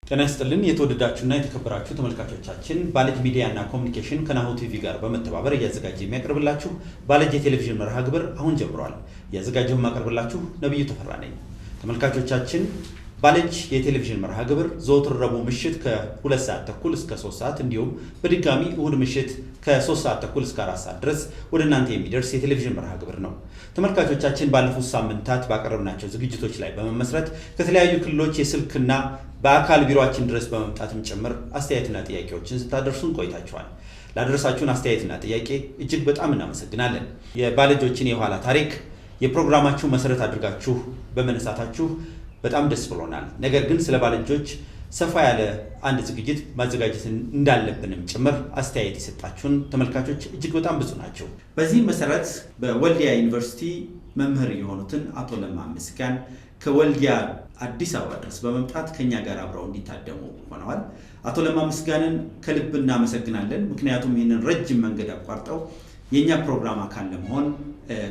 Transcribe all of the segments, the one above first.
ጤና ይስጥልን የተወደዳችሁና የተከበራችሁ ተመልካቾቻችን፣ ባለጅ ሚዲያና ኮሚኒኬሽን ከናሁ ቲቪ ጋር በመተባበር እያዘጋጀ የሚያቀርብላችሁ ባለጅ የቴሌቪዥን መርሃ ግብር አሁን ጀምሯል። እያዘጋጀሁ የማቀርብላችሁ ነብዩ ተፈራ ነኝ። ተመልካቾቻችን፣ ባለጅ የቴሌቪዥን መርሃ ግብር ዘወትር ረቡዕ ምሽት ከ2:30 እስከ 3 ሰዓት እንዲሁም በድጋሚ እሁድ ምሽት ከ3:30 እስከ 4 ሰዓት ድረስ ወደ እናንተ የሚደርስ የቴሌቪዥን መርሃ ግብር ነው። ተመልካቾቻችን፣ ባለፉት ሳምንታት ባቀረብናቸው ዝግጅቶች ላይ በመመስረት ከተለያዩ ክልሎች የስልክና በአካል ቢሮአችን ድረስ በመምጣትም ጭምር አስተያየትና ጥያቄዎችን ስታደርሱን ቆይታችኋል። ላደረሳችሁን አስተያየትና ጥያቄ እጅግ በጣም እናመሰግናለን። የባለጆችን የኋላ ታሪክ የፕሮግራማችሁ መሰረት አድርጋችሁ በመነሳታችሁ በጣም ደስ ብሎናል። ነገር ግን ስለ ባለጆች ሰፋ ያለ አንድ ዝግጅት ማዘጋጀት እንዳለብንም ጭምር አስተያየት የሰጣችሁን ተመልካቾች እጅግ በጣም ብዙ ናቸው። በዚህም መሰረት በወልዲያ ዩኒቨርሲቲ መምህር የሆኑትን አቶ ለማ ምስጋን ከወልዲያ አዲስ አበባ ድረስ በመምጣት ከኛ ጋር አብረው እንዲታደሙ ሆነዋል። አቶ ለማ ምስጋንን ከልብ እናመሰግናለን። ምክንያቱም ይህንን ረጅም መንገድ አቋርጠው የእኛ ፕሮግራም አካል ለመሆን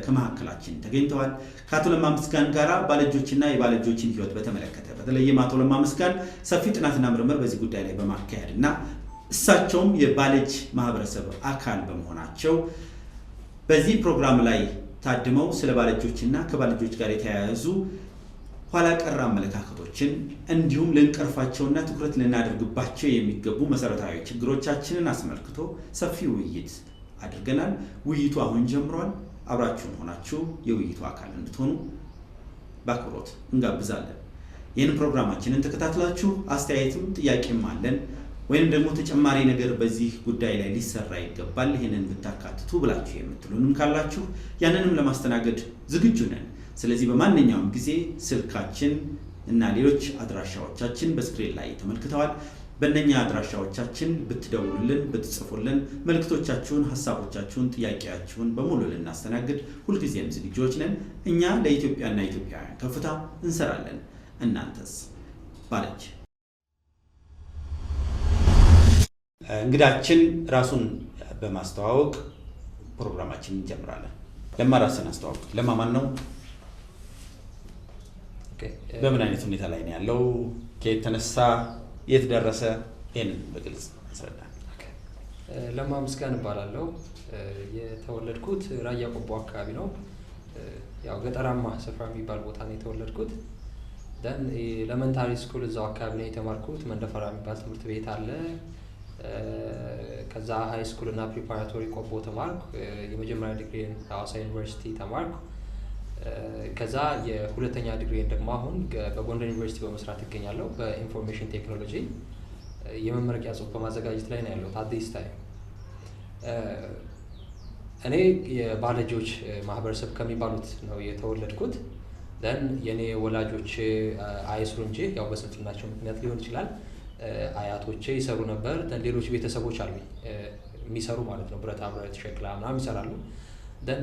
ከመካከላችን ተገኝተዋል። ከአቶ ለማ ምስጋን ጋር ባለጆችና የባለጆችን ሕይወት በተመለከተ፣ በተለይም አቶ ለማ ምስጋን ሰፊ ጥናትና ምርምር በዚህ ጉዳይ ላይ በማካሄድ እና እሳቸውም የባለጅ ማህበረሰብ አካል በመሆናቸው በዚህ ፕሮግራም ላይ ታድመው ስለ ባለጆችና ከባለጆች ጋር የተያያዙ ኋላ ቀር አመለካከቶችን እንዲሁም ልንቀርፋቸውና ትኩረት ልናደርግባቸው የሚገቡ መሰረታዊ ችግሮቻችንን አስመልክቶ ሰፊ ውይይት አድርገናል። ውይይቱ አሁን ጀምሯል። አብራችሁን ሆናችሁ የውይይቱ አካል እንድትሆኑ በአክብሮት እንጋብዛለን። ይህን ፕሮግራማችንን ተከታትላችሁ አስተያየትም ጥያቄም አለን ወይም ደግሞ ተጨማሪ ነገር በዚህ ጉዳይ ላይ ሊሰራ ይገባል፣ ይህንን ብታካትቱ ብላችሁ የምትሉንም ካላችሁ ያንንም ለማስተናገድ ዝግጁ ነን። ስለዚህ በማንኛውም ጊዜ ስልካችን እና ሌሎች አድራሻዎቻችን በ screen ላይ ተመልክተዋል። በእነኛ አድራሻዎቻችን ብትደውሉልን፣ ብትጽፉልን መልእክቶቻችሁን፣ ሀሳቦቻችሁን፣ ጥያቄያችሁን በሙሉ ልናስተናግድ ሁልጊዜም ዝግጁዎች ነን። እኛ ለኢትዮጵያና ኢትዮጵያውያን ከፍታ እንሰራለን። እናንተስ? ባለጅ እንግዳችን ራሱን በማስተዋወቅ ፕሮግራማችንን እንጀምራለን። ለማ፣ ራስን አስተዋውቅ። ለማ ማን ነው? በምን አይነት ሁኔታ ላይ ነው ያለው? ከየት ተነሳ? የት ደረሰ? ይህንን በግልጽ አስረዳ። ለማ ምስጋን እባላለሁ። የተወለድኩት ራያ ቆቦ አካባቢ ነው። ያው ገጠራማ ስፍራ የሚባል ቦታ ነው የተወለድኩት። Then elementary school እዛው አካባቢ ነው የተማርኩት። መንደፈራ የሚባል ትምህርት ቤት አለ። ከዛ high school እና preparatory ቆቦ ተማርኩ። የመጀመሪያ ዲግሪን ሐዋሳ ዩኒቨርሲቲ ተማርኩ። ከዛ የሁለተኛ ዲግሪን ደግሞ አሁን በጎንደር ዩኒቨርሲቲ በመስራት እገኛለሁ። በ information technology የመመረቂያ ጽሑፍ በማዘጋጀት ላይ ነው ያለሁት at this time። እኔ የባለጆች ማህበረሰብ ከሚባሉት ነው የተወለድኩት። Then የኔ ወላጆች አይስሩ እንጂ፣ ያው በስንፍናቸው ምክንያት ሊሆን ይችላል፣ አያቶቼ ይሰሩ ነበር። Then ሌሎች ቤተሰቦች አሉኝ የሚሰሩ ማለት ነው። ብረታ ብረት፣ ሸክላ ምናምን ይሰራሉ። Then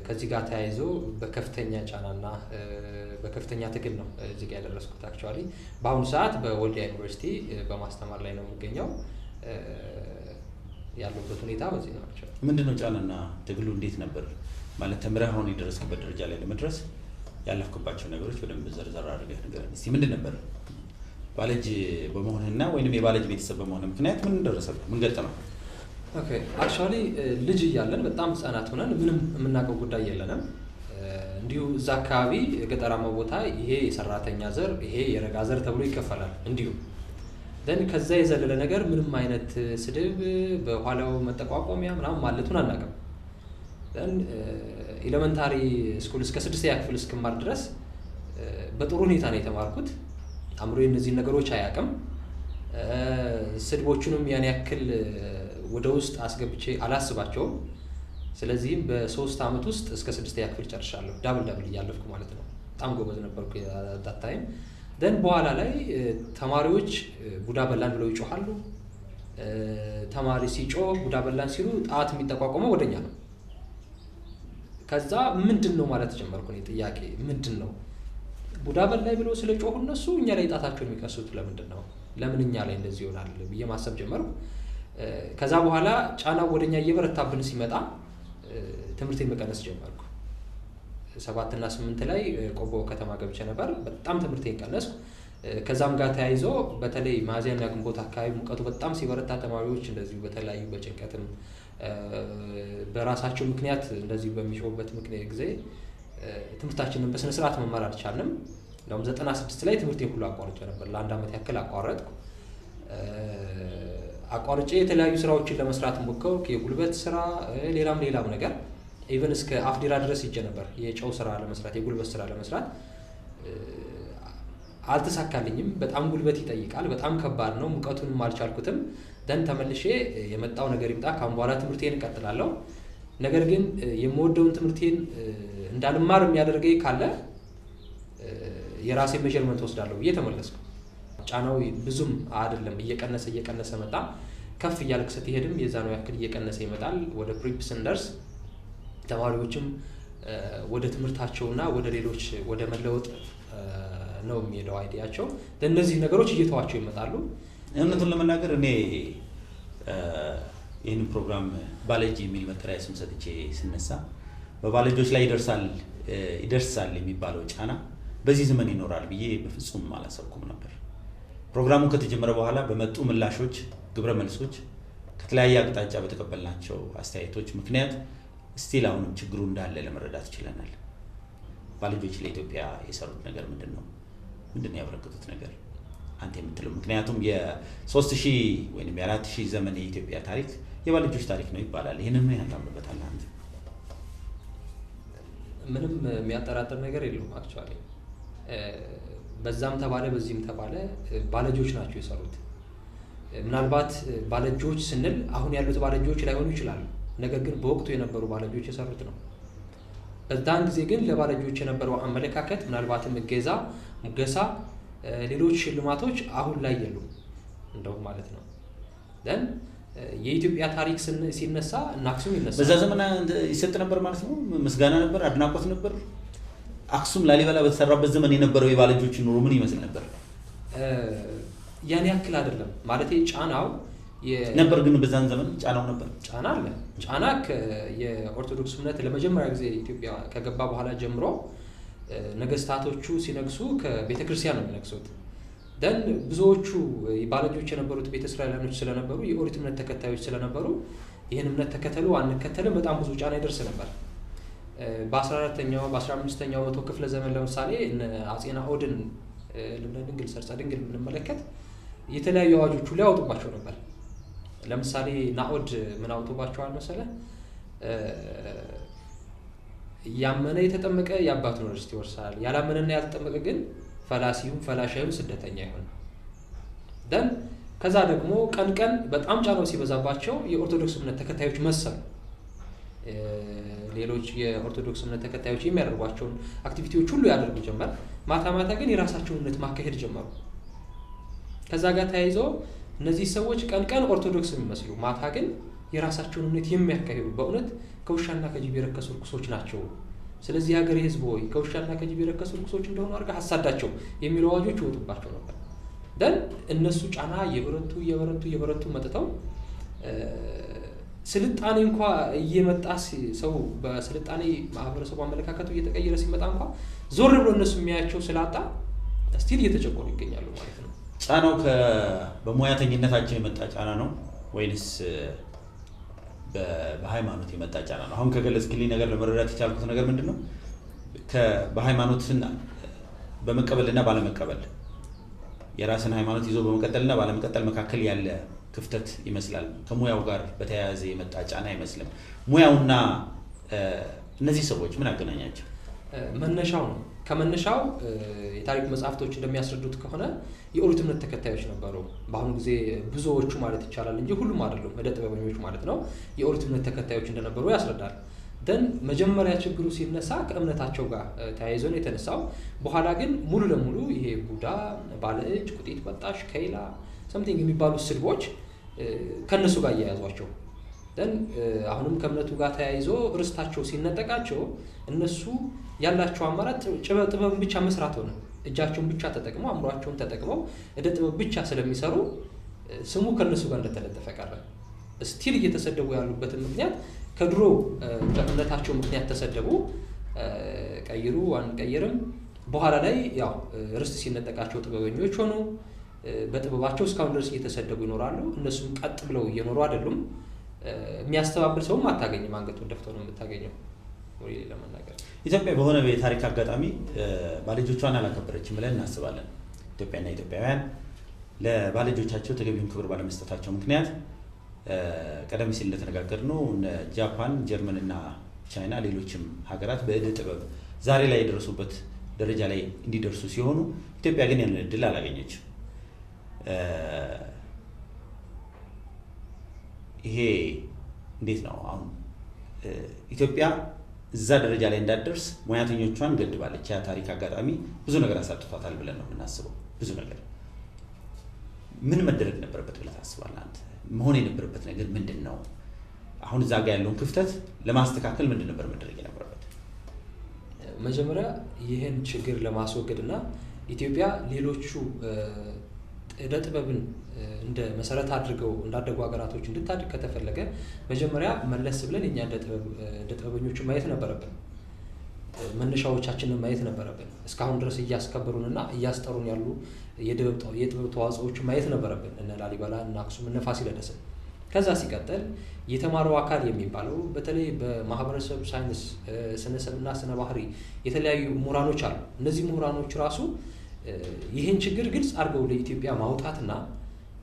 ከዚህ ጋር ተያይዞ በከፍተኛ ጫናና በከፍተኛ ትግል ነው እዚህ ጋር የደረስኩት። Actually በአሁኑ ሰዓት በወልዲያ ዩኒቨርሲቲ በማስተማር ላይ ነው የምገኘው። ያለበት ሁኔታ በዚህ ነው። Actually ምንድን ነው ጫናና ትግሉ እንዴት ነበር? ማለት ተምረህ አሁን የደረስክበት ደረጃ ላይ ለመድረስ ያለፍክባቸው ነገሮች በደንብ ዘርዘር አድርገህ ንገረን እስኪ። ምንድን ነበር ባለጅ በመሆንህና ወይንም የባለጅ ቤተሰብ በመሆንህ ምክንያት ምን ደረሰብህ? ምን ገጠመህ? Okay, actually ልጅ እያለን፣ በጣም ህጻናት ሆነን ምንም የምናውቀው ጉዳይ የለንም። እንዲሁ እዛ አካባቢ ገጠራማ ቦታ ይሄ የሰራተኛ ዘር፣ ይሄ የረጋ ዘር ተብሎ ይከፈላል። እንዲሁ then ከዛ የዘለለ ነገር ምንም አይነት ስድብ፣ በኋላው መጠቋቆሚያ ምናምን ማለቱን አናውቅም። Then elementary school እስከ ስድስተኛ ክፍል እስክማር ድረስ በጥሩ ሁኔታ ነው የተማርኩት። አእምሮዬ እነዚህን ነገሮች አያውቅም። ስድቦቹንም ያን ያክል ወደ ውስጥ አስገብቼ አላስባቸውም። ስለዚህም በ3 ዓመት ውስጥ እስከ ስድስተኛ ክፍል ጨርሻለሁ። Double double እያለፍኩ ማለት ነው። በጣም ጎበዝ ነበርኩ that time። Then በኋላ ላይ ተማሪዎች ቡዳ በላን ብለው ይጮሃሉ። ተማሪ ሲጮህ፣ ቡዳ በላን ሲሉ ጣት የሚጠቋቆመው ወደኛ ነው። ከዛ ምንድን ነው ማለት ጀመርኩ እኔ። ጥያቄ ምንድን ነው? ቡዳ በላይ ብለው ስለ ጮሁ እነሱ እኛ ላይ ጣታቸውን የሚቀስሩት ለምንድን ነው? ለምን እኛ ላይ እንደዚህ ይሆናል ብዬ ማሰብ ጀመርኩ። ከዛ በኋላ ጫናው ወደኛ እየበረታብን ሲመጣ ትምህርቴን መቀነስ ጀመርኩ። ሰባትና ስምንት ላይ ቆቦ ከተማ ገብቼ ነበር። በጣም ትምህርቴን ቀነስኩ። ከዛም ጋር ተያይዞ በተለይ ሚያዝያና ግንቦት አካባቢ ሙቀቱ በጣም ሲበረታ ተማሪዎች እንደዚሁ በተለያዩ በጭንቀትም በራሳቸው ምክንያት እንደዚሁ በሚጮሁበት ምክንያት ጊዜ ትምህርታችንን በስነ ስርዓት መማር አልቻልንም። እንደውም 96 ላይ ትምህርቴን ሁሉ አቋርጬ ነበር። ለአንድ ዓመት ያክል አቋረጥኩ። አቋርጬ የተለያዩ ስራዎችን ለመስራት ሞከርኩ። የጉልበት ስራ፣ ሌላም ሌላም ነገር even እስከ አፍዴራ ድረስ ሄጄ ነበር የጨው ስራ ለመስራት፣ የጉልበት ስራ ለመስራት አልተሳካልኝም። በጣም ጉልበት ይጠይቃል። በጣም ከባድ ነው። ሙቀቱንም አልቻልኩትም። Then ተመልሼ የመጣው ነገር ይምጣ፣ ካሁን በኋላ ትምህርቴን እቀጥላለሁ። ነገር ግን የምወደውን ትምህርቴን እንዳልማር የሚያደርገኝ ካለ የራሴ measurement ወስዳለሁ ብዬ ተመለስኩ። ጫናው ብዙም አይደለም፣ እየቀነሰ እየቀነሰ መጣ። ከፍ እያልክ ስትሄድም የዛኑ ያክል እየቀነሰ ይመጣል። ወደ prep ስንደርስ ተማሪዎችም ወደ ትምህርታቸውና ወደ ሌሎች ወደ መለወጥ ነው የሚሄደው idea ያቸው። እነዚህ ነገሮች እየተዋቸው ይመጣሉ። እውነቱን ለመናገር እኔ ይህንን ፕሮግራም ባለእጅ የሚል መጠሪያ ስም ሰጥቼ ስነሳ በባለእጆች ላይ ይደርሳል የሚባለው ጫና በዚህ ዘመን ይኖራል ብዬ በፍጹም አላሰብኩም ነበር። ፕሮግራሙ ከተጀመረ በኋላ በመጡ ምላሾች፣ ግብረ መልሶች፣ ከተለያየ አቅጣጫ በተቀበልናቸው አስተያየቶች ምክንያት still አሁንም ችግሩ እንዳለ ለመረዳት ችለናል። ባለእጆች ለኢትዮጵያ የሰሩት ነገር ምንድን ነው? ምንድን ነው ያበረከቱት ነገር አንተ የምትለው? ምክንያቱም የ3000 ወይም የ4000 ዘመን የኢትዮጵያ ታሪክ የባለእጆች ታሪክ ነው ይባላል። ይህንን ምን ያህል ታምንበታለህ አንተ? ምንም የሚያጠራጥር ነገር የለውም። Actually በዛም ተባለ በዚህም ተባለ ባለእጆች ናቸው የሰሩት። ምናልባት ባለእጆች ስንል አሁን ያሉት ባለእጆች ላይሆኑ ይችላሉ። ነገር ግን በወቅቱ የነበሩ ባለእጆች የሰሩት ነው። በዛን ጊዜ ግን ለባለእጆች የነበረው አመለካከት ምናልባትም እገዛ፣ ሙገሳ፣ ሌሎች ሽልማቶች አሁን ላይ የሉም እንደውም ማለት ነው። Then የኢትዮጵያ ታሪክ ሲነሳ እነ አክሱም ይነሳል። በዛ ዘመን ይሰጥ ነበር ማለት ነው። ምስጋና ነበር፣ አድናቆት ነበር። አክሱም ላሊበላ በተሰራበት ዘመን የነበረው የባለእጆች ኑሮ ምን ይመስል ነበር? ያን ያክል አይደለም ማለት ጫናው ነበር፣ ግን በዛን ዘመን ጫናው ነበር። ጫና አለ። ጫና የኦርቶዶክስ እምነት ለመጀመሪያ ጊዜ ኢትዮጵያ ከገባ በኋላ ጀምሮ ነገስታቶቹ ሲነግሱ ከቤተ ክርስቲያን ነው የሚነግሱት። Then ብዙዎቹ ባለእጆች የነበሩት ቤተ እስራኤላኖች ስለነበሩ፣ የኦሪት እምነት ተከታዮች ስለነበሩ ይህን እምነት ተከተሉ አንከተልም በጣም ብዙ ጫና ይደርስ ነበር። በ14ኛው በ15ኛው መቶ ክፍለ ዘመን ለምሳሌ አፄ ናኦድን፣ ልብነ ድንግል፣ ሰርጸ ድንግል ብንመለከት የተለያዩ አዋጆች ሁሉ ያወጡባቸው ነበር። ለምሳሌ ናኦድ ምን አውጥቶባቸዋል መሰለህ? ያመነ የተጠመቀ የአባቱን ርስት ይወርሳል፣ ያላመነና ያልተጠመቀ ግን ፈላሲሁም ፈላሻዩም ስደተኛ ይሆን። Then ከዛ ደግሞ ቀን ቀን በጣም ጫናው ሲበዛባቸው የኦርቶዶክስ እምነት ተከታዮች መሰሉ። ሌሎች የኦርቶዶክስ እምነት ተከታዮች የሚያደርጓቸውን activity ዎች ሁሉ ያደርጉ ጀመር። ማታ ማታ ግን የራሳቸውን እምነት ማካሄድ ጀመሩ። ከዛ ጋር ተያይዞ እነዚህ ሰዎች ቀን ቀን ኦርቶዶክስ የሚመስሉ ማታ ግን የራሳቸውን እምነት የሚያካሂዱ በእውነት ከውሻና ከጅብ የረከሱ ርኩሶች ናቸው። ስለዚህ የሀገሬ ሕዝብ ሆይ ከውሻና ከጅብ የረከሱ ርኩሶች እንደሆኑ አድርገህ አሳዳቸው የሚሉ አዋጆች ይወጡባቸው ነበር። Then እነሱ ጫና እየበረቱ እየበረቱ እየበረቱ መጥተው ስልጣኔ እንኳ እየመጣ ሰው በስልጣኔ ማህበረሰቡ አመለካከቱ እየተቀየረ ሲመጣ እንኳ ዞር ብሎ እነሱ የሚያያቸው ስላጣ still እየተጨቆኑ ይገኛሉ ማለት ነው። ጫናው በሙያተኝነታቸው የመጣ ጫና ነው ወይንስ በሃይማኖት የመጣ ጫና ነው? አሁን ከገለጽክልኝ ነገር ለመረዳት የቻልኩት ነገር ምንድን ነው? በሃይማኖትን በመቀበልና ባለመቀበል፣ የራስን ሃይማኖት ይዞ በመቀጠልና ባለመቀጠል መካከል ያለ ክፍተት ይመስላል። ከሙያው ጋር በተያያዘ የመጣ ጫና አይመስልም። ሙያውና እነዚህ ሰዎች ምን አገናኛቸው? መነሻው ነው። ከመነሻው የታሪክ መጽሐፍቶች እንደሚያስረዱት ከሆነ የኦሪት እምነት ተከታዮች ነበሩ። በአሁኑ ጊዜ ብዙዎቹ ማለት ይቻላል እንጂ ሁሉም አይደሉም፣ እደ ጥበበኞች ማለት ነው፣ የኦሪት እምነት ተከታዮች እንደነበሩ ያስረዳል። Then መጀመሪያ ችግሩ ሲነሳ ከእምነታቸው ጋር ተያይዞ ነው የተነሳው። በኋላ ግን ሙሉ ለሙሉ ይሄ ቡዳ፣ ባለእጅ፣ ቁጢት በጣሽ፣ ከይላ something የሚባሉ ስድቦች ከእነሱ ጋር እያያዟቸው then አሁንም ከእምነቱ ጋር ተያይዞ ርስታቸው ሲነጠቃቸው እነሱ ያላቸው አማራጭ ጥበብን ብቻ መስራት ሆነ። እጃቸውን ብቻ ተጠቅመው፣ አእምሯቸውን ተጠቅመው እደ ጥበብ ብቻ ስለሚሰሩ ስሙ ከእነሱ ጋር እንደተለጠፈ ቀረ። Still እየተሰደቡ ያሉበትን ምክንያት ከድሮ በእምነታቸው ምክንያት ተሰደቡ። ቀይሩ አንቀይርም፣ በኋላ ላይ ያው ርስት ሲነጠቃቸው ጥበበኞች ሆኑ። በጥበባቸው እስካሁን ድረስ እየተሰደቡ ይኖራሉ። እነሱም ቀጥ ብለው እየኖሩ አይደሉም። የሚያስተባብል ሰውም አታገኝም። አንገቱን ደፍቶ ነው የምታገኘው። ለመናገር ኢትዮጵያ በሆነ የታሪክ አጋጣሚ ባለእጆቿን አላከበረችም ብለን እናስባለን። ኢትዮጵያና ኢትዮጵያውያን ለባለእጆቻቸው ተገቢውን ክብር ባለመስጠታቸው ምክንያት ቀደም ሲል እንደተነጋገርነው ጃፓን፣ ጀርመን እና ቻይና ሌሎችም ሀገራት በእደ ጥበብ ዛሬ ላይ የደረሱበት ደረጃ ላይ እንዲደርሱ ሲሆኑ ኢትዮጵያ ግን ያንን እድል አላገኘችም። ይሄ እንዴት ነው አሁን ኢትዮጵያ እዛ ደረጃ ላይ እንዳትደርስ ሙያተኞቿን ገድባለች። ያ ታሪክ አጋጣሚ ብዙ ነገር አሳጥቷታል ብለን ነው የምናስበው። ብዙ ነገር ምን መደረግ ነበረበት ብለህ ታስባለህ አንተ? መሆን የነበረበት ነገር ምንድን ነው? አሁን እዛ ጋር ያለውን ክፍተት ለማስተካከል ምንድን ነበር መደረግ የነበረበት? መጀመሪያ ይህን ችግር ለማስወገድ እና ኢትዮጵያ ሌሎቹ እደ ጥበብን እንደ መሰረት አድርገው እንዳደጉ ሀገራቶች እንድታድግ ከተፈለገ መጀመሪያ መለስ ብለን እኛ እንደ ጥበበኞቹ ማየት ነበረብን። መነሻዎቻችንን ማየት ነበረብን። እስካሁን ድረስ እያስከበሩንና እያስጠሩን ያሉ የጥበብ ተዋጽኦዎችን ማየት ነበረብን። እነ ላሊበላ፣ እነ አክሱም፣ እነ ፋሲለደስን። ከዛ ሲቀጥል የተማረው አካል የሚባለው በተለይ በማህበረሰብ ሳይንስ ስነሰብና ስነ ባህሪ የተለያዩ ምሁራኖች አሉ። እነዚህ ምሁራኖች ራሱ ይህን ችግር ግልጽ አድርገው ለኢትዮጵያ ማውጣትና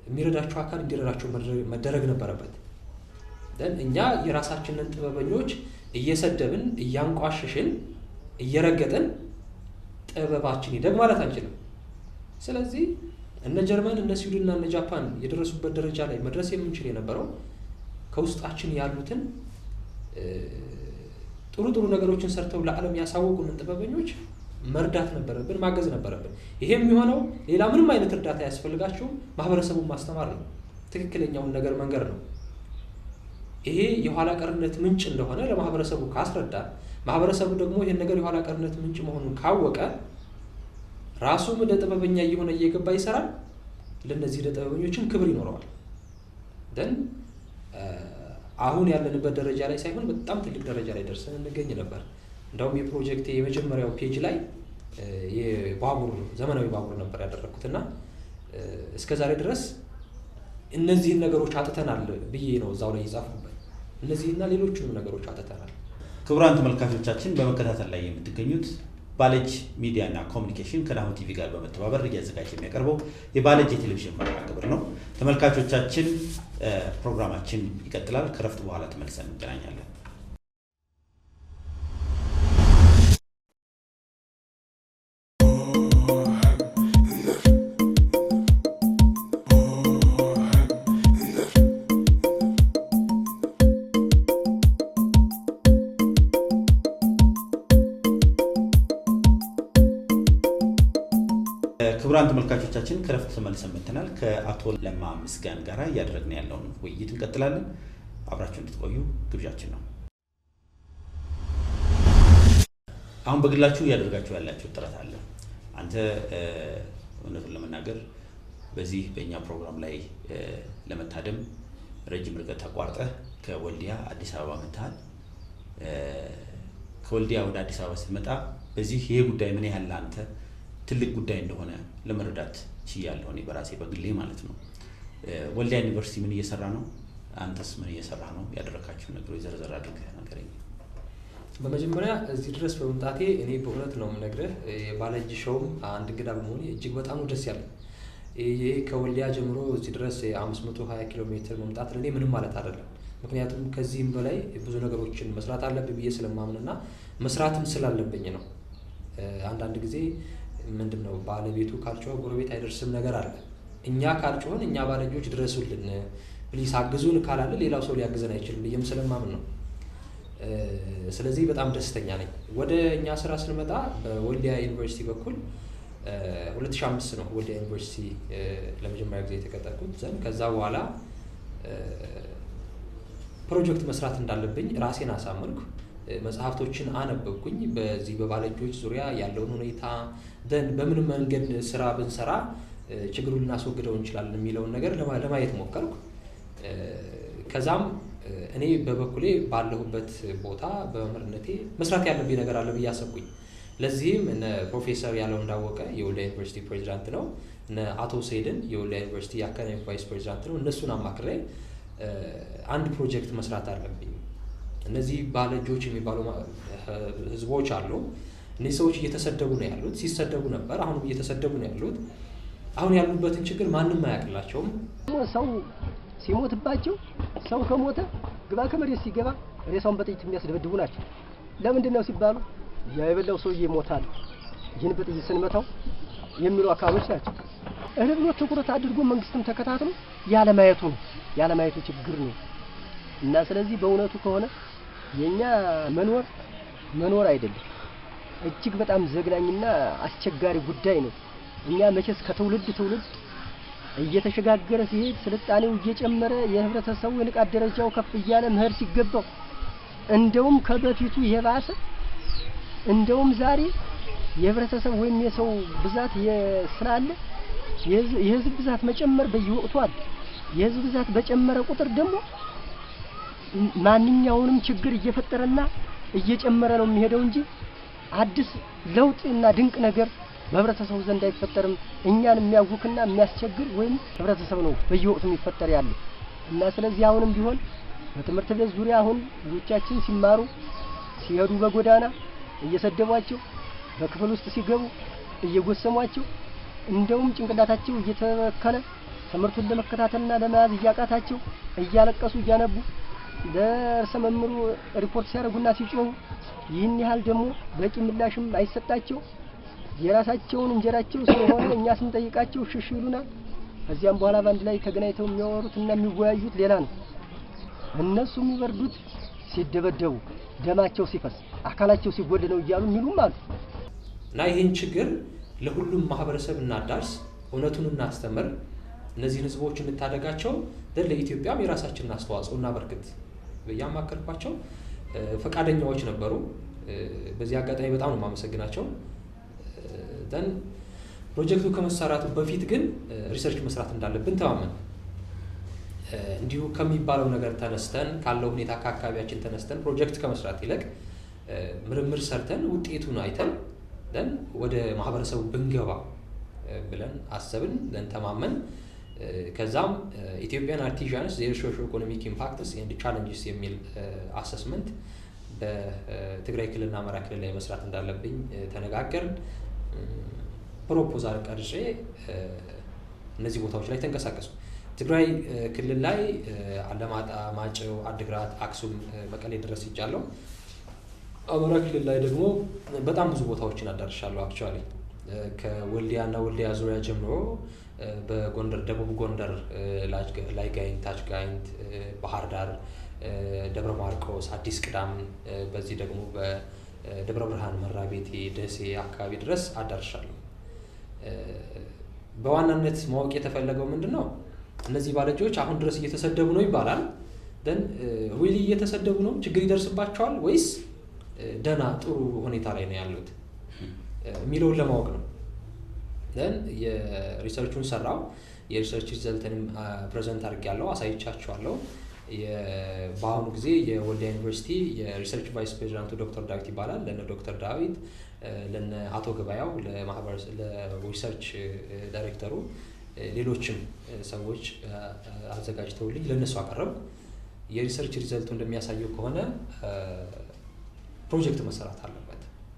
የሚረዳቸው አካል እንዲረዳቸው መደረግ ነበረበት። እኛ የራሳችንን ጥበበኞች እየሰደብን እያንቋሸሽን እየረገጥን ጥበባችን ይደግ ማለት አንችልም። ስለዚህ እነ ጀርመን እነ ስዊድንና እነ ጃፓን የደረሱበት ደረጃ ላይ መድረስ የምንችል የነበረው ከውስጣችን ያሉትን ጥሩ ጥሩ ነገሮችን ሰርተው ለዓለም ያሳወቁንን ጥበበኞች መርዳት ነበረብን፣ ማገዝ ነበረብን። ይሄ የሚሆነው ሌላ ምንም አይነት እርዳታ አያስፈልጋቸውም፣ ማህበረሰቡን ማስተማር ነው፣ ትክክለኛውን ነገር መንገር ነው። ይሄ የኋላ ቀርነት ምንጭ እንደሆነ ለማህበረሰቡ ካስረዳ፣ ማህበረሰቡ ደግሞ ይሄን ነገር የኋላ ቀርነት ምንጭ መሆኑን ካወቀ ራሱም እንደ ጥበበኛ እየሆነ እየገባ ይሰራል። ለነዚህ ለጥበበኞችም ክብር ይኖረዋል። ደን አሁን ያለንበት ደረጃ ላይ ሳይሆን በጣም ትልቅ ደረጃ ላይ ደርሰን እንገኝ ነበር። እንደውም የፕሮጀክት የመጀመሪያው page ላይ የባቡር ዘመናዊ ባቡር ነበር ያደረኩትና እስከዛሬ ድረስ እነዚህን ነገሮች አጥተናል ብዬ ነው እዛው ላይ የጻፍኩበት። እነዚህና ሌሎችንም ነገሮች አጥተናል። ክቡራን ተመልካቾቻችን በመከታተል ላይ የምትገኙት ባለጅ ሚዲያና ኮሚኒኬሽን ከናሁ ቲቪ ጋር በመተባበር እያዘጋጀ የሚያቀርበው የባለጅ የቴሌቪዥን መርሃ ግብር ነው። ተመልካቾቻችን ፕሮግራማችን ይቀጥላል። ከረፍት በኋላ ተመልሰን እንገናኛለን። ክቡራን ተመልካቾቻችን ከረፍት ተመልሰን መጥተናል። ከአቶ ለማ ምስጋን ጋር እያደረግን ያለውን ውይይት እንቀጥላለን። አብራችሁ እንድትቆዩ ግብዣችን ነው። አሁን በግላችሁ እያደረጋችሁ ያላችሁ ጥረት አለ። አንተ እውነቱን ለመናገር በዚህ በእኛ ፕሮግራም ላይ ለመታደም ረጅም ርቀት ተቋርጠህ ከወልዲያ አዲስ አበባ መጥተሃል። ከወልዲያ ወደ አዲስ አበባ ስትመጣ በዚህ ይሄ ጉዳይ ምን ያህል ለአንተ ትልቅ ጉዳይ እንደሆነ ለመረዳት ችያለሁ፣ እኔ በራሴ በግሌ ማለት ነው። ወልዲያ ዩኒቨርሲቲ ምን እየሰራ ነው? አንተስ ምን እየሰራ ነው? ያደረካቸው ነገሮች ዘርዘር አድርገህ ንገረኝ። በመጀመሪያ እዚህ ድረስ በመምጣቴ እኔ በእውነት ነው የምነግርህ፣ የባለእጅ ሾውም አንድ እንግዳ በመሆኔ እጅግ በጣም ነው ደስ ያለኝ። ይሄ ከወልዲያ ጀምሮ እዚህ ድረስ 520 ኪሎ ሜትር መምጣት ለእኔ ምንም ማለት አይደለም። ምክንያቱም ከዚህም በላይ ብዙ ነገሮችን መስራት አለብኝ ብዬ ስለማምንና መስራትም ስላለብኝ ነው። አንዳንድ ጊዜ ምንድነው ባለቤቱ ካልጮኸ ጎረቤት አይደርስም ነገር አለ። እኛ ካልጮህን እኛ ባለእጆች ድረሱልን please አግዙን ካላለ ሌላው ሰው ሊያግዘን አይችልም ብዬም ስለማምን ነው። ስለዚህ በጣም ደስተኛ ነኝ። ወደ እኛ ስራ ስንመጣ በወልዲያ ዩኒቨርሲቲ በኩል 2005 ነው ወልዲያ ዩኒቨርሲቲ ለመጀመሪያ ጊዜ የተቀጠርኩት ዘንድ ከዛ በኋላ ፕሮጀክት መስራት እንዳለብኝ ራሴን አሳመንኩ። መጽሐፍቶችን አነበብኩኝ። በዚህ በባለእጆች ዙሪያ ያለውን ሁኔታ ደን በምን መንገድ ስራ ብንሰራ ችግሩን ልናስወግደው እንችላለን የሚለውን ነገር ለማየት ሞከርኩ። ከዛም እኔ በበኩሌ ባለሁበት ቦታ በመምህርነቴ መስራት ያለብኝ ነገር አለ ብዬ አሰብኩኝ። ለዚህም እነ ፕሮፌሰር ያለው እንዳወቀ የወልዲያ ዩኒቨርሲቲ ፕሬዚዳንት ነው፣ እነ አቶ ሰይድን የወልዲያ ዩኒቨርሲቲ የ academic vice president ነው። እነሱን አማክሬ አንድ ፕሮጀክት መስራት አለብኝ። እነዚህ ባለእጆች የሚባሉ ህዝቦች አሉ። እነዚህ ሰዎች እየተሰደቡ ነው ያሉት፣ ሲሰደቡ ነበር፣ አሁንም እየተሰደቡ ነው ያሉት። አሁን ያሉበትን ችግር ማንም አያውቅላቸውም። ሰው ሲሞትባቸው ሰው ከሞተ ግባ ከመሬት ሲገባ ሬሳውን በጥይት የሚያስደበድቡ ናቸው። ለምንድን ነው ሲባሉ ያ የበላው ሰውዬ ይሞታል፣ ይህን በጥይት ስንመታው የሚሉ አካሎች ናቸው። እህል ብሎ ትኩረት አድርጎ መንግስትም ተከታትሎ ያለማየቱ ነው፣ ያለማየቱ ችግር ነው። እና ስለዚህ በእውነቱ ከሆነ የኛ መኖር መኖር አይደለም፣ እጅግ በጣም ዘግናኝና አስቸጋሪ ጉዳይ ነው። እኛ መቼስ ከትውልድ ትውልድ እየተሸጋገረ ሲሄድ ስልጣኔው እየጨመረ የህብረተሰቡ የንቃት ደረጃው ከፍ እያለ መሄድ ሲገባው እንደውም ከበፊቱ የባሰ፣ እንደውም ዛሬ የህብረተሰብ ወይም የሰው ብዛት ስላለ የህዝብ ብዛት መጨመር በየወቅቱ አለ። የህዝብ ብዛት በጨመረ ቁጥር ደግሞ ማንኛውንም ችግር እየፈጠረና እየጨመረ ነው የሚሄደው እንጂ አዲስ ለውጥና ድንቅ ነገር በህብረተሰቡ ዘንድ አይፈጠርም። እኛን የሚያውክና የሚያስቸግር ወይም ህብረተሰብ ነው በየወቅቱ የሚፈጠር ያለው። እና ስለዚህ አሁንም ቢሆን በትምህርት ቤት ዙሪያ አሁን ልጆቻችን ሲማሩ ሲሄዱ በጎዳና እየሰደቧቸው፣ በክፍል ውስጥ ሲገቡ እየጎሰሟቸው፣ እንደውም ጭንቅላታቸው እየተበከለ ትምህርቱን ለመከታተልና ለመያዝ እያቃታቸው እያለቀሱ እያነቡ ለርዕሰ መምህሩ ሪፖርት ሲያደርጉና ሲጮሁ ይህን ያህል ደግሞ በቂ ምላሽም አይሰጣቸው። የራሳቸውን እንጀራቸው ስለሆነ እኛ ስንጠይቃቸው ሽሽ ይሉናል። ከዚያም በኋላ በአንድ ላይ ተገናኝተው የሚያወሩትና የሚወያዩት ሌላ ነው። እነሱ የሚበርዱት ሲደበደቡ፣ ደማቸው ሲፈስ፣ አካላቸው ሲጎድል ነው እያሉ የሚሉም አሉ። እና ይህን ችግር ለሁሉም ማህበረሰብ እናዳርስ፣ እውነቱን እናስተምር፣ እነዚህን ህዝቦች እንታደጋቸው፣ ለኢትዮጵያም የራሳችንን አስተዋጽኦ እናበርክት ብዬ አማከርኳቸው። ፈቃደኛዎች ነበሩ። በዚህ አጋጣሚ በጣም ነው የማመሰግናቸው። Then ፕሮጀክቱ ከመሰራቱ በፊት ግን research መስራት እንዳለብን ተማመን። እንዲሁ ከሚባለው ነገር ተነስተን፣ ካለው ሁኔታ ከአካባቢያችን ተነስተን ፕሮጀክት ከመስራት ይልቅ ምርምር ሰርተን ውጤቱን አይተን then ወደ ማህበረሰቡ ብንገባ ብለን አሰብን፣ then ተማመን። ከዛም Ethiopian artisans, their socio economic impacts and challenges የሚል assessment በትግራይ ክልልና አማራ ክልል ላይ መስራት እንዳለብኝ ተነጋገርን። Proposal ቀርጬ እነዚህ ቦታዎች ላይ ተንቀሳቀሱ። ትግራይ ክልል ላይ አላማጣ፣ ማጨው፣ አድግራት፣ አክሱም፣ መቀሌ ድረስ ሄጃለሁ። አማራ ክልል ላይ ደግሞ በጣም ብዙ ቦታዎችን አዳርሻለሁ። Actually ከወልዲያ እና ወልዲያ ዙሪያ ጀምሮ በጎንደር፣ ደቡብ ጎንደር ላይ ጋይንት፣ ታች ጋይንት፣ ባህር ዳር፣ ደብረ ማርቆስ፣ አዲስ ቅዳም፣ በዚህ ደግሞ በደብረ ብርሃን፣ መራቤቴ፣ ደሴ አካባቢ ድረስ አዳርሻለሁ። በዋናነት ማወቅ የተፈለገው ምንድን ነው? እነዚህ ባለእጆች አሁን ድረስ እየተሰደቡ ነው ይባላል። Then really እየተሰደቡ ነው? ችግር ይደርስባቸዋል ወይስ ደህና ጥሩ ሁኔታ ላይ ነው ያሉት የሚለውን ለማወቅ ነው። Then የ research ኡን ሰራው። የ research result ንም present አድርጌያለሁ፣ አሳይቻቸዋለሁ። በአሁኑ ጊዜ የወልዲያ ዩኒቨርሲቲ የ research vice ፕሬዚዳንቱ ዶክተር ዳዊት ይባላል። ለነ ዶክተር ዳዊት፣ ለነ አቶ ገበያው፣ ለ research ዳይሬክተሩ፣ ሌሎችም ሰዎች አዘጋጅተውልኝ ለእነሱ አቀረብኩ። የ research result ኡ እንደሚያሳየው ከሆነ ፕሮጀክት መሰራት አለበት።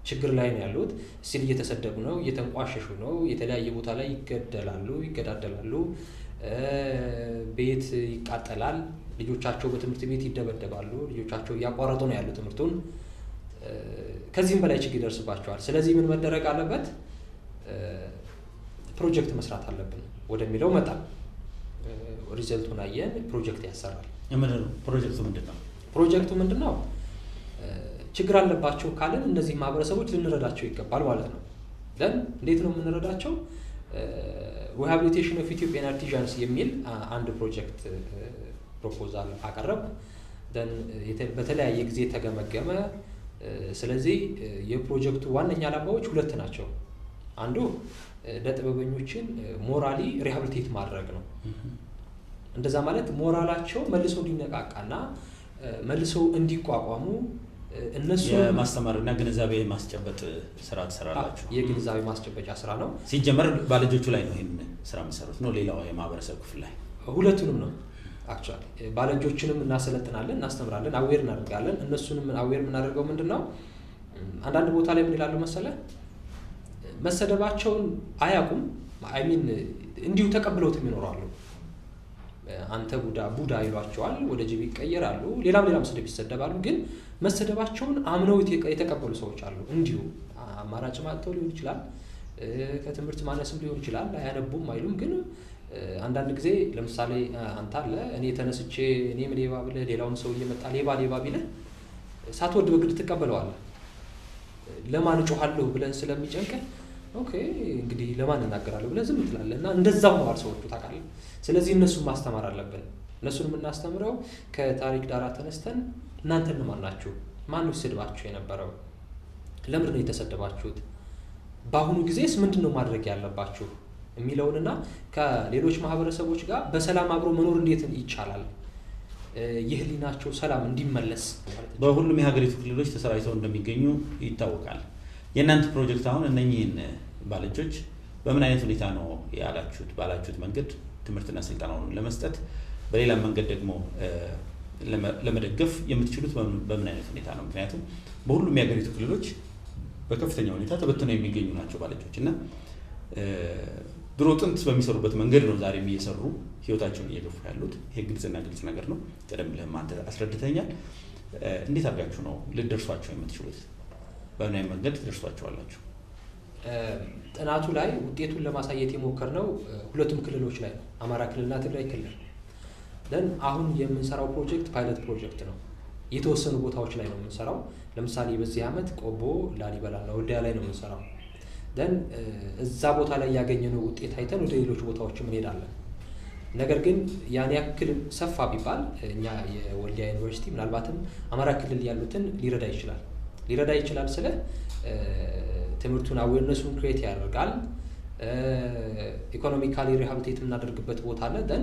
ችግር ላይ ነው ያሉት። Still እየተሰደቡ ነው፣ እየተንቋሸሹ ነው። የተለያየ ቦታ ላይ ይገደላሉ፣ ይገዳደላሉ፣ ቤት ይቃጠላል፣ ልጆቻቸው በትምህርት ቤት ይደበደባሉ። ልጆቻቸው እያቋረጡ ነው ያሉ ትምህርቱን። ከዚህም በላይ ችግር ይደርስባቸዋል። ስለዚህ ምን መደረግ አለበት? ፕሮጀክት መስራት አለብን ወደሚለው መጣ። Result ኡን አየን። ፕሮጀክት ያሰራል። ምንድን ነው ፕሮጀክቱ? ምንድን ነው? ፕሮጀክቱ ምንድን ነው? ችግር አለባቸው ካልን እነዚህ ማህበረሰቦች ልንረዳቸው ይገባል ማለት ነው። Then እንዴት ነው የምንረዳቸው? Rehabilitation of Ethiopian artisans የሚል አንድ ፕሮጀክት proposal አቀረብኩ። Then በተለያየ ጊዜ ተገመገመ። ስለዚህ የፕሮጀክቱ ዋነኛ ዓላማዎች ሁለት ናቸው። አንዱ እደ ጥበበኞችን morally rehabilitate ማድረግ ነው። እንደዛ ማለት ሞራላቸው መልሶ እንዲነቃቃና መልሶ እንዲቋቋሙ እነሱ የማስተማርና ግንዛቤ ማስጨበጥ ስራ ትሰራላችሁ። የግንዛቤ ማስጨበጫ ስራ ነው። ሲጀመር ባለእጆቹ ላይ ነው ይሄን ስራ የምትሰሩት ነው? ሌላው የማህበረሰብ ክፍል ላይ? ሁለቱንም ነው actually። ባለእጆችንም እናሰለጥናለን፣ እናስተምራለን፣ aware እናደርጋለን። እነሱንም aware የምናደርገው ምንድነው፣ አንዳንድ ቦታ ላይ ምን ይላሉ መሰለህ፣ መሰደባቸውን አያውቁም። I mean እንዲሁ ተቀብለውት ይኖራሉ። አንተ ቡዳ ቡዳ ይሏቸዋል፣ ወደ ጅብ ይቀየራሉ፣ ሌላም ሌላም ስድብ ይሰደባሉ። ግን መሰደባቸውን አምነው የተቀበሉ ሰዎች አሉ። እንዲሁ አማራጭ ማጥተው ሊሆን ይችላል፣ ከትምህርት ማነስም ሊሆን ይችላል፣ አያነቡም አይሉም። ግን አንዳንድ ጊዜ ለምሳሌ አንተ አለ እኔ ተነስቼ እኔም ሌባ ብለህ ሌላውም ሰው እየመጣ ሌባ ሌባ ቢልህ ሳትወድ በግድ ትቀበለዋለህ። ለማን እጮሃለሁ ብለህ ስለሚጨንቅህ okay እንግዲህ ለማን እናገራለሁ ብለህ ዝም ትላለህ። እና እንደዛው ነው ሰዎቹ ታውቃለህ። ስለዚህ እነሱን ማስተማር አለብን። እነሱን የምናስተምረው ከታሪክ ዳራ ተነስተን እናንተ እነማን ናችሁ? ማን ነው ሲሰድባችሁ የነበረው? ለምንድን ነው የተሰደባችሁት? በአሁኑ ጊዜስ ምንድን ነው ማድረግ ያለባችሁ የሚለውንና ከሌሎች ማህበረሰቦች ጋር በሰላም አብሮ መኖር እንዴት ይቻላል፣ የህሊናቸው ሰላም እንዲመለስ። በሁሉም የሀገሪቱ ክልሎች ተሰራጭተው እንደሚገኙ ይታወቃል። የእናንተ ፕሮጀክት አሁን እነኚህን ባለእጆች በምን አይነት ሁኔታ ነው ያላችሁት ባላችሁት መንገድ ትምህርትና ስልጠናውን ለመስጠት በሌላ መንገድ ደግሞ ለመደገፍ የምትችሉት በምን አይነት ሁኔታ ነው? ምክንያቱም በሁሉም የሀገሪቱ ክልሎች በከፍተኛ ሁኔታ ተበትነው የሚገኙ ናቸው ባለእጆች እና ድሮ ጥንት በሚሰሩበት መንገድ ነው ዛሬም እየሰሩ ህይወታቸውን እየገፉ ያሉት። ይሄ ግልጽና ግልጽ ነገር ነው። ቀደም ብለህም አንተ አስረድተኛል። እንዴት አድርጋችሁ ነው ልትደርሷቸው የምትችሉት? በምን አይነት መንገድ ትደርሷቸዋላችሁ? ጥናቱ ላይ ውጤቱን ለማሳየት የሞከርነው ሁለቱም ክልሎች ላይ ነው፣ አማራ ክልልና ትግራይ ክልል። then አሁን የምንሰራው ፕሮጀክት pilot project ነው። የተወሰኑ ቦታዎች ላይ ነው የምንሰራው። ለምሳሌ በዚህ ዓመት ቆቦ፣ ላሊበላና ወልዲያ ላይ ነው የምንሰራው። then እዛ ቦታ ላይ ያገኘነው ውጤት አይተን ወደ ሌሎች ቦታዎችም እንሄዳለን። ነገር ግን ያን ያክል ሰፋ ቢባል እኛ የወልዲያ ዩኒቨርሲቲ ምናልባትም አማራ ክልል ያሉትን ሊረዳ ይችላል። ሊረዳ ይችላል ስለ ትምህርቱን awareness ኡን create ያደርጋል። Economically rehabilitate የምናደርግበት ቦታ አለ። Then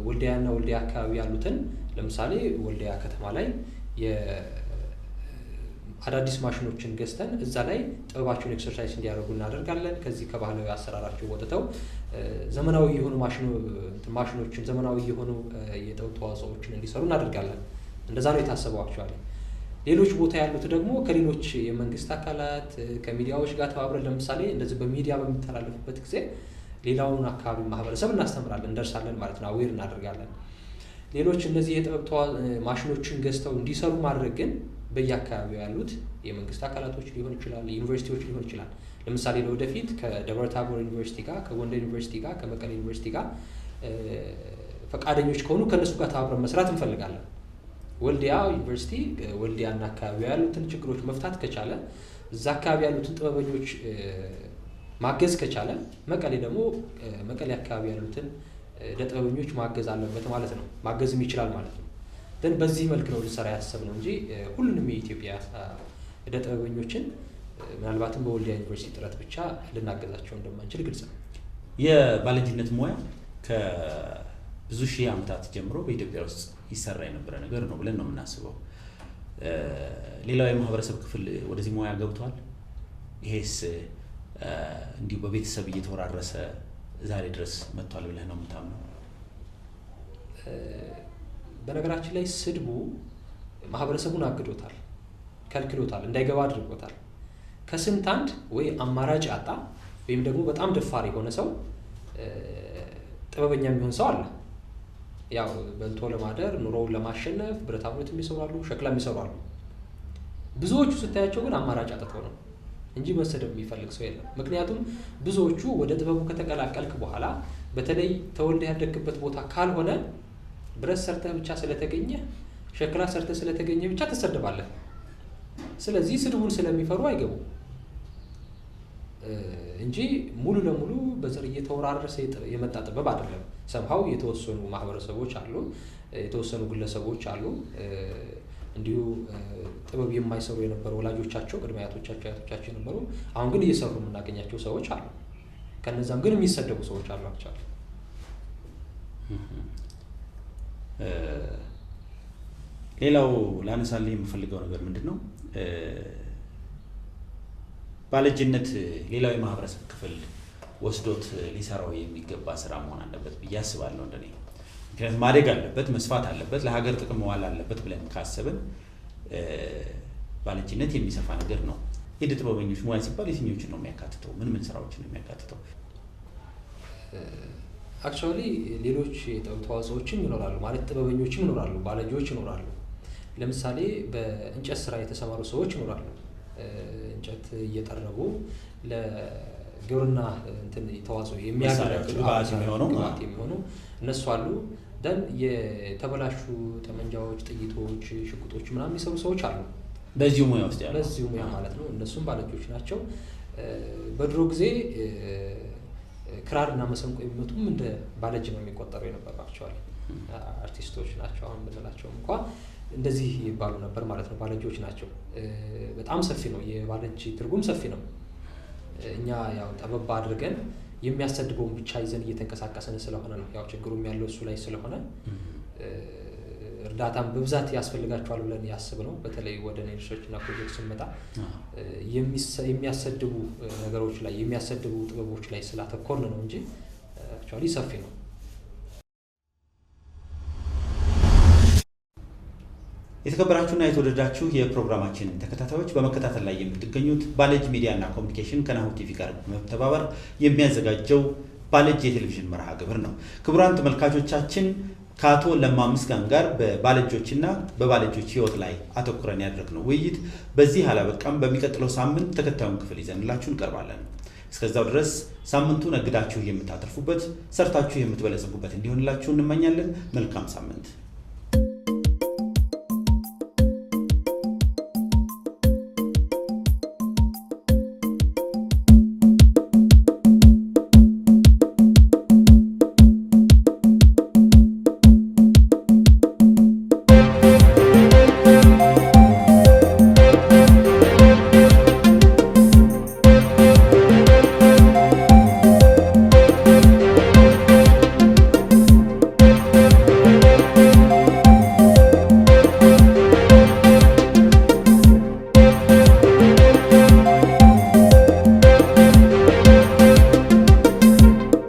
ወልዲያና ወልዲያ አካባቢ ያሉትን ለምሳሌ ወልዲያ ከተማ ላይ አዳዲስ ማሽኖችን ገዝተን እዛ ላይ ጥበባቸውን exercise እንዲያደርጉ እናደርጋለን። ከዚህ ከባህላዊ አሰራራቸው ወጥተው ዘመናዊ የሆኑ ማሽኖችን ዘመናዊ የሆኑ የጥበብ ተዋጽኦዎችን እንዲሰሩ እናደርጋለን። እንደዛ ነው የታሰበው actually። ሌሎች ቦታ ያሉት ደግሞ ከሌሎች የመንግስት አካላት ከሚዲያዎች ጋር ተባብረን ለምሳሌ እንደዚህ በሚዲያ በሚተላለፍበት ጊዜ ሌላውን አካባቢ ማህበረሰብ እናስተምራለን፣ እንደርሳለን ማለት ነው፣ aware እናደርጋለን። ሌሎች እነዚህ የጥበብ ማሽኖችን ገዝተው እንዲሰሩ ማድረግ ግን በየአካባቢው ያሉት የመንግስት አካላቶች ሊሆን ይችላል፣ ዩኒቨርሲቲዎች ሊሆን ይችላል። ለምሳሌ ለወደፊት ከደብረ ታቦር ዩኒቨርሲቲ ጋር፣ ከጎንደር ዩኒቨርሲቲ ጋር፣ ከመቀሌ ዩኒቨርሲቲ ጋር ፈቃደኞች ከሆኑ ከእነሱ ጋር ተባብረን መስራት እንፈልጋለን። ወልዲያ ዩኒቨርሲቲ ወልዲያና አካባቢው ያሉትን ችግሮች መፍታት ከቻለ፣ እዛ አካባቢ ያሉትን ጥበበኞች ማገዝ ከቻለ፣ መቀሌ ደግሞ መቀሌ አካባቢ ያሉትን ጥበበኞች ማገዝ አለበት ማለት ነው። ማገዝም ይችላል ማለት ነው። then በዚህ መልክ ነው ልንሰራ ያሰብነው እንጂ ሁሉንም የኢትዮጵያ እደ ጥበበኞችን ምናልባትም በወልዲያ ዩኒቨርሲቲ ጥረት ብቻ ልናገዛቸው እንደማንችል ግልጽ ነው። የባለእጅነት ሙያ ከብዙ ሺህ ዓመታት ጀምሮ በኢትዮጵያ ውስጥ ይሰራ የነበረ ነገር ነው ብለን ነው የምናስበው። ሌላው የማህበረሰብ ክፍል ወደዚህ ሙያ ገብቷል። ይሄስ እንዲሁ በቤተሰብ እየተወራረሰ ዛሬ ድረስ መጥቷል ብለህ ነው የምታምነው? በነገራችን ላይ ስድቡ ማህበረሰቡን አግዶታል፣ ከልክሎታል፣ እንዳይገባ አድርጎታል። ከስንት አንድ ወይ አማራጭ ያጣ ወይም ደግሞ በጣም ደፋር የሆነ ሰው ጥበበኛ የሚሆን ሰው አለ። ያው በልቶ ለማደር ኑሮውን ለማሸነፍ ብረታ ብረት የሚሰሩ አሉ፣ ሸክላ የሚሰሩ አሉ። ብዙዎቹ ስታያቸው ግን አማራጭ አጥተው ነው እንጂ መሰደብ የሚፈልግ ሰው የለም። ምክንያቱም ብዙዎቹ ወደ ጥበቡ ከተቀላቀልክ በኋላ በተለይ ተወልደህ ያደግክበት ቦታ ካልሆነ ብረት ሰርተህ ብቻ ስለተገኘ ሸክላ ሰርተህ ስለተገኘ ብቻ ትሰደባለህ። ስለዚህ ስድቡን ስለሚፈሩ አይገቡም እንጂ ሙሉ ለሙሉ በዘር እየተወራረሰ የመጣ ጥበብ አይደለም። ሰምሃው የተወሰኑ ማህበረሰቦች አሉ፣ የተወሰኑ ግለሰቦች አሉ እንዲሁ ጥበብ የማይሰሩ የነበሩ ወላጆቻቸው ቅድመ አያቶቻቸው አያቶቻቸው የነበሩ አሁን ግን እየሰሩ የምናገኛቸው ሰዎች አሉ። ከነዛም ግን የሚሰደቡ ሰዎች አሉ። Actually ሌላው ላነሳልህ የምፈልገው ነገር ምንድን ነው፣ ባለእጅነት ሌላው የማህበረሰብ ክፍል ወስዶት ሊሰራው የሚገባ ስራ መሆን አለበት ብዬ አስባለሁ እንደኔ። ምክንያቱም ማደግ አለበት፣ መስፋት አለበት፣ ለሀገር ጥቅም መዋል አለበት ብለን ካሰብን ባለእጅነት የሚሰፋ ነገር ነው። የእደ ጥበበኞች ሙያ ሲባል የትኞችን ነው የሚያካትተው? ምን ምን ስራዎችን ነው የሚያካትተው? Actually ሌሎች የጥበብ ተዋጽኦዎችም ይኖራሉ፣ ማለት ጥበበኞችም ይኖራሉ፣ ባለእጆች ይኖራሉ። ለምሳሌ በእንጨት ስራ የተሰማሩ ሰዎች ይኖራሉ። እንጨት እየጠረቡ ለግብርና እንትን ተዋጽኦ የሚያገለግሉ ግብአት የሚሆኑ ግብአት የሚሆኑ እነሱ አሉ። Then የተበላሹ ጠመንጃዎች፣ ጥይቶች፣ ሽጉጦች ምናምን የሚሰሩ ሰዎች አሉ። በዚሁ ሙያ ውስጥ ያሉ በዚሁ ሙያ ማለት ነው። እነሱም ባለእጆች ናቸው። በድሮ ጊዜ ክራር እና መሰንቆ የሚመቱም እንደ ባለእጅ ነው የሚቆጠሩ የነበሩ፣ actually አርቲስቶች ናቸው አሁን ብንላቸውም እንኳ እንደዚህ ይባሉ ነበር ማለት ነው። ባለእጆች ናቸው። በጣም ሰፊ ነው፣ የባለእጅ ትርጉም ሰፊ ነው። እኛ ያው ጠበብ አድርገን የሚያሰድበውን ብቻ ይዘን እየተንቀሳቀስን ስለሆነ ነው። ያው ችግሩም ያለው እሱ ላይ ስለሆነ እርዳታም በብዛት ያስፈልጋቸዋል ብለን ያስብ ነው። በተለይ ወደ research እና ፕሮጀክት ስንመጣ የሚያሰድቡ ነገሮች ላይ፣ የሚያሰድቡ ጥበቦች ላይ ስላተኮርን ነው እንጂ actually ሰፊ ነው። የተከበራችሁና የተወደዳችሁ የፕሮግራማችን ተከታታዮች፣ በመከታተል ላይ የምትገኙት ባለእጅ ሚዲያና ኮሚኒኬሽን ከናሁ ቲቪ ጋር በመተባበር የሚያዘጋጀው ባለእጅ የቴሌቪዥን መርሃ ግብር ነው። ክቡራን ተመልካቾቻችን፣ ከአቶ ለማ ምስጋን ጋር በባለእጆችና በባለእጆች ሕይወት ላይ አተኩረን ያደረግነው ውይይት በዚህ አላበቃም። በሚቀጥለው ሳምንት ተከታዩን ክፍል ይዘንላችሁ እንቀርባለን። እስከዛው ድረስ ሳምንቱ ነግዳችሁ የምታተርፉበት፣ ሰርታችሁ የምትበለጽጉበት እንዲሆንላችሁ እንመኛለን። መልካም ሳምንት።